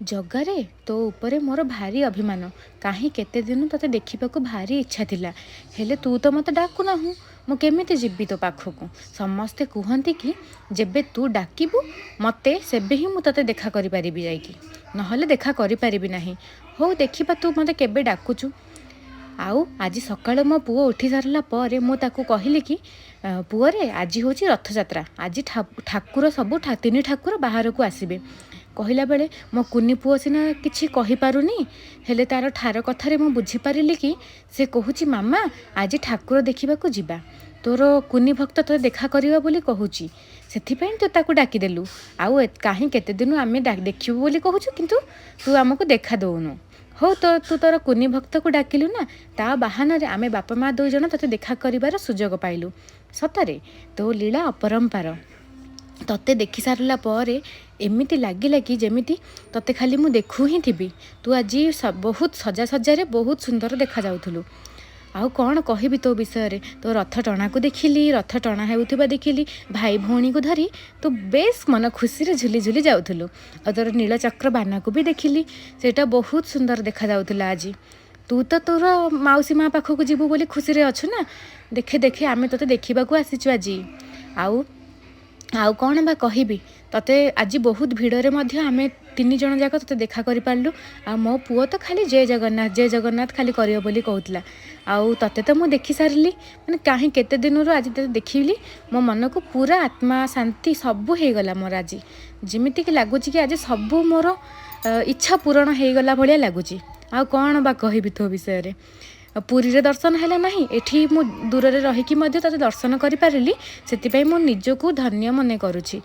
ଜଗାରେ, ତୋ ଉପରେ ମୋର ଭାରି ଅଭିମାନ। କାହିଁ କେତେ ଦିନୁ ତୋତେ ଦେଖିବାକୁ ଭାରି ଇଚ୍ଛା ଥିଲା, ହେଲେ ତୁ ତ ମୋତେ ଡାକୁନାହୁଁ। ମୁଁ କେମିତି ଯିବି ତୋ ପାଖକୁ? ସମସ୍ତେ କୁହନ୍ତି କି ଯେବେ ତୁ ଡାକିବୁ ମୋତେ, ସେବେ ହିଁ ମୁଁ ତୋତେ ଦେଖା କରିପାରିବି ଯାଇକି, ନହେଲେ ଦେଖା କରିପାରିବି ନାହିଁ। ହଉ, ଦେଖିବା ତୁ ମୋତେ କେବେ ଡାକୁଛୁ। ଆଉ ଆଜି ସକାଳେ ମୋ ପୁଅ ଉଠି ସାରିଲା ପରେ ମୁଁ ତାକୁ କହିଲି କି, ପୁଅରେ, ଆଜି ହେଉଛି ରଥଯାତ୍ରା, ଆଜି ଠାକୁର ସବୁ ତିନି ଠାକୁର ବାହାରକୁ ଆସିବେ। କହିଲା ବେଳେ ମୋ କୁନି ପୁଅ ସିନା କିଛି କହିପାରୁନି, ହେଲେ ତାର ଠାର କଥାରେ ମୁଁ ବୁଝିପାରିଲି କି ସେ କହୁଛି, ମାମା, ଆଜି ଠାକୁର ଦେଖିବାକୁ ଯିବା। ତୋର କୁନି ଭକ୍ତ ତୋତେ ଦେଖା କରିବ ବୋଲି କହୁଛି, ସେଥିପାଇଁ ତୁ ତାକୁ ଡାକିଦେଲୁ। ଆଉ କାହିଁ କେତେ ଦିନୁ ଆମେ ଦେଖିବୁ ବୋଲି କହୁଛୁ, କିନ୍ତୁ ତୁ ଆମକୁ ଦେଖା ଦେଉନୁ। ହଉ, ତ ତୁ ତୋର କୁନି ଭକ୍ତକୁ ଡାକିଲୁ ନା, ତା ବାହାନାରେ ଆମେ ବାପା ମା ଦୁଇ ଜଣ ତୋତେ ଦେଖା କରିବାର ସୁଯୋଗ ପାଇଲୁ। ସତରେ ତୋ ଲୀଳା ଅପରମ୍ପାର। ତତେ ଦେଖି ସାରିଲା ପରେ ଏମିତି ଲାଗିଲା କି ଯେମିତି ତତେ ଖାଲି ମୁଁ ଦେଖୁ ହିଁ ଥିବି। ତୁ ଆଜି ବହୁତ ସଜାସଜାରେ ବହୁତ ସୁନ୍ଦର ଦେଖାଯାଉଥିଲୁ। ଆଉ କ'ଣ କହିବି ତୋ ବିଷୟରେ? ତୋ ରଥ ଟଣାକୁ ଦେଖିଲି, ରଥ ଟଣା ହେଉଥିବା ଦେଖିଲି। ଭାଇ ଭଉଣୀକୁ ଧରି ତୁ ବେଶ ମନ ଖୁସିରେ ଝୁଲି ଝୁଲି ଯାଉଥିଲୁ। ଆଉ ତୋର ନୀଳଚକ୍ର ବାନାକୁ ବି ଦେଖିଲି, ସେଇଟା ବହୁତ ସୁନ୍ଦର ଦେଖାଯାଉଥିଲା ଆଜି। ତୁ ତ ତୋର ମାଉସୀ ମା ପାଖକୁ ଯିବୁ ବୋଲି ଖୁସିରେ ଅଛୁ ନା? ଦେଖେ ଦେଖେ, ଆମେ ତୋତେ ଦେଖିବାକୁ ଆସିଛୁ ଆଜି। ଆଉ କ'ଣ ବା କହିବି ତତେ? ଆଜି ବହୁତ ଭିଡ଼ରେ ମଧ୍ୟ ଆମେ ତିନି ଜଣ ଯାକ ତୋତେ ଦେଖା କରିପାରିଲୁ। ଆଉ ମୋ ପୁଅ ତ ଖାଲି ଜୟ ଜଗନ୍ନାଥ, ଜୟ ଜଗନ୍ନାଥ ଖାଲି କରିବ ବୋଲି କହୁଥିଲା। ଆଉ ତତେ ତ ମୁଁ ଦେଖି ସାରିଲି, ମାନେ କାହିଁ କେତେ ଦିନରୁ ଆଜି ତତେ ଦେଖିଲି, ମୋ ମନକୁ ପୁରା ଆତ୍ମା ଶାନ୍ତି ସବୁ ହେଇଗଲା ମୋର ଆଜି। ଯେମିତିକି ଲାଗୁଛି କି ଆଜି ସବୁ ମୋର ଇଚ୍ଛା ପୂରଣ ହେଇଗଲା ଭଳିଆ ଲାଗୁଛି। ଆଉ କ'ଣ ବା କହିବି ତୋ ବିଷୟରେ? ପୁରୀରେ ଦର୍ଶନ ହେଲା ନାହିଁ, ଏଠି ମୁଁ ଦୂରରେ ରହିକି ମଧ୍ୟ ତତେ ଦର୍ଶନ କରିପାରିଲି, ସେଥିପାଇଁ ମୁଁ ନିଜକୁ ଧନ୍ୟ ମନେ କରୁଛି।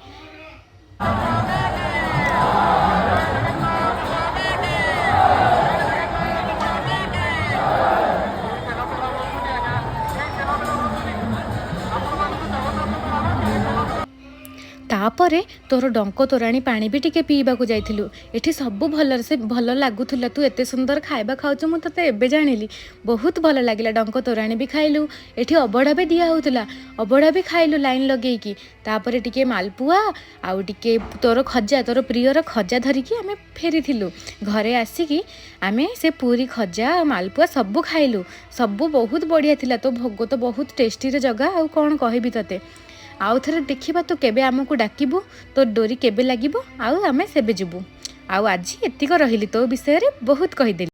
ତାପରେ ତୋର ଡଙ୍କ ତୋରାଣି ପାଣି ବି ଟିକେ ପିଇବାକୁ ଯାଇଥିଲୁ। ଏଠି ସବୁ ଭଲରେ ସେ ଭଲ ଲାଗୁଥିଲା। ତୁ ଏତେ ସୁନ୍ଦର ଖାଇବା ଖାଉଛୁ, ମୁଁ ତୋତେ ଏବେ ଜାଣିଲି। ବହୁତ ଭଲ ଲାଗିଲା। ଡଙ୍କ ତୋରାଣି ବି ଖାଇଲୁ, ଏଠି ଅବଢ଼ା ବି ଦିଆ ହେଉଥିଲା, ଅବଢ଼ା ବି ଖାଇଲୁ ଲାଇନ୍ ଲଗେଇକି। ତାପରେ ଟିକେ ମାଲପୁଆ ଆଉ ଟିକେ ତୋର ଖଜା, ତୋର ପ୍ରିୟର ଖଜା ଧରିକି ଆମେ ଫେରିଥିଲୁ। ଘରେ ଆସିକି ଆମେ ସେ ପୁରୀ ଖଜା, ମାଲପୁଆ ସବୁ ଖାଇଲୁ। ସବୁ ବହୁତ ବଢ଼ିଆ ଥିଲା। ତୋ ଭୋଗ ତ ବହୁତ ଟେଷ୍ଟିରେ ଜଗା, ଆଉ କ'ଣ କହିବି ତୋତେ? ଆଉ ଥରେ ଦେଖିବା ତୁ କେବେ ଆମକୁ ଡାକିବୁ, ତୋ ଡୋରି କେବେ ଲାଗିବ, ଆଉ ଆମେ ସେବେ ଯିବୁ। ଆଉ ଆଜି ଏତିକ ରହିଲି, ତୋ ବିଷୟରେ ବହୁତ କହିଦେଲି।